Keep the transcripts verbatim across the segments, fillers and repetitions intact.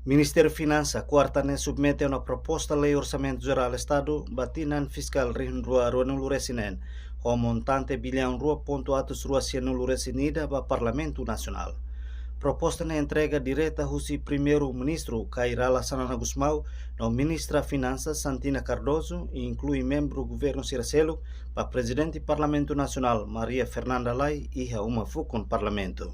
Ministériu Finansa kuarta ne'e submete ona proposta lei Orsamentu Jerál Estadu ba tinan fiskál rihun rua ruanulu resin neen, ho montante biliaun rua pontu atus rua sianulu resin ida ba Parlamentu Nasionál. Proposta ne'e entrega direta husi Primeiru-Ministru Kay Rala Xanana Gusmão no Ministra Finansas Santina Cardoso, inklui membru governu sira seluk, ba Prezidente Parlamentu Nasionál Maria Fernanda Lay iha uma fukun Parlamentu.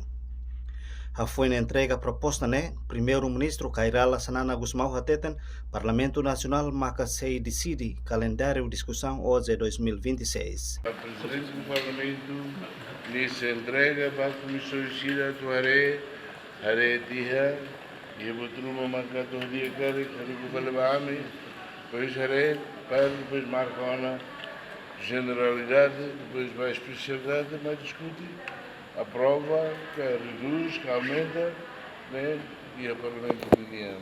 Hafoin entrega proposta ne'e, Primeiru-Ministru Kay Rala Xanana Gusmão hateten, Parlamentu Nasionál maka sei deside kalendáriu diskusaun OJE dois mil e vinte e seis. Prezidente do Parlamento, nia sei entrega ba komisaun sira atu haree, haree tiha, iha buat ruma maka atu hadi'a karik, atu ku fali ba ami, depois haree, para depois marka ona jeneralidade, depois ba espesialidade, mai diskute, aprova, ka reduz, ka aumenta, ne'e, iha Parlamentu nian.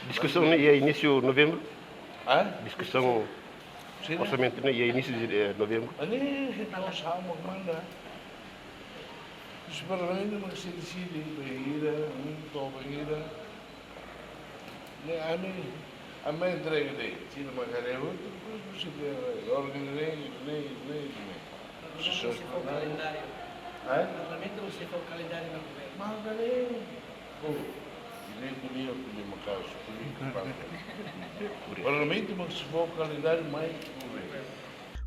Diskusaun ne'e iha inísiu novembru? Hã? Diskusaun Sim. Orsamentu ne'e iha inísiu de, eh, novembru? Ani, entaun, sama manda. Depois Parlamentu maka sei deside, bainhira, um, to bainhira. Ne'e, ami, ami entrega de'it, sira maka haree hotu, depois, depois, eh, organiza, ne'e, ne'e, ne'e. Governu sei fó kalendáriu. Hã? Parlamentu sei fó kalendáriu ba governu. Maka ne'e. Oh, ida-ne'e ko'alia, ko'alia maka'as, ko'alia ke pasa. Parlamentu maka sei fó kalendáriu mai governu.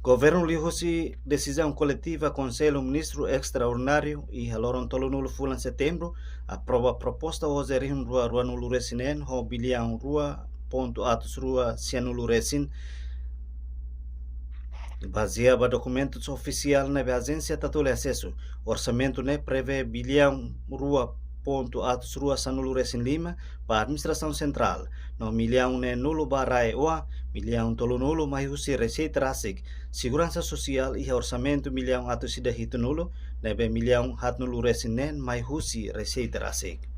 Governu liuhusi desizaun koletiva Konsellu Ministru Estraordináriu iha loron tolunulu fulan Setembru aprova proposta OJE rihun rua ruanulu resin neen ho biliaun rua pontu atus rua sianulu resin. Bazeia ba dokumentus ofisiál ne'ebé ajénsia Tatoli asesu, orsamentu ne'e prevee biliaun rua pontu atus rua sanulu resin lima ba administrasaun sentrál, no miliaun neenulu ba RAEOA, miliaun tolunulu mai husi reseita rasik, seguransa sosiál iha orsamentu miliaun atus ida hitunulu, ne'ebé miliaun haatnulu resin neen mai husi reseita rasik.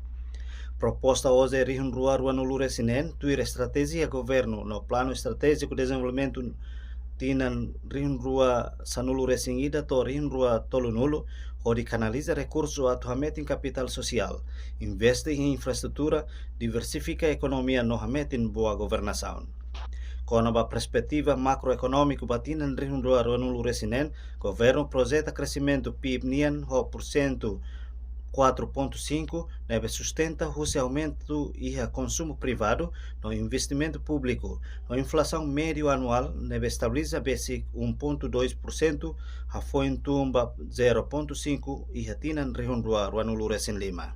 Proposta OJE rihun rua ruanulu resin neen tuir estratéjia governu no Planu Estratéjiku Dezenvolvimentu tinan rihun rua sanulu resin ida to'o rihun rua tolunulu, hodi kanaliza rekursu atu hametin kapitál sosiál, investe iha infraestrutura, diversifika ekonomia no hametin boa governasaun. Kona-ba perspetiva makroekonómiku ba tinan rihun rua ruanulu resin neen, governu projeta kresimentu PIB nian ho porsentu quatro ponto cinco, ne'ebé sustenta husi aumentu iha konsumu privadu no investimentu públiku, no inflasaun médiu anuál ne'ebé estabiliza besik um ponto dois por cento, hafoin tun ba zero ponto cinco iha tinan rihun rua ruanulu resin lima.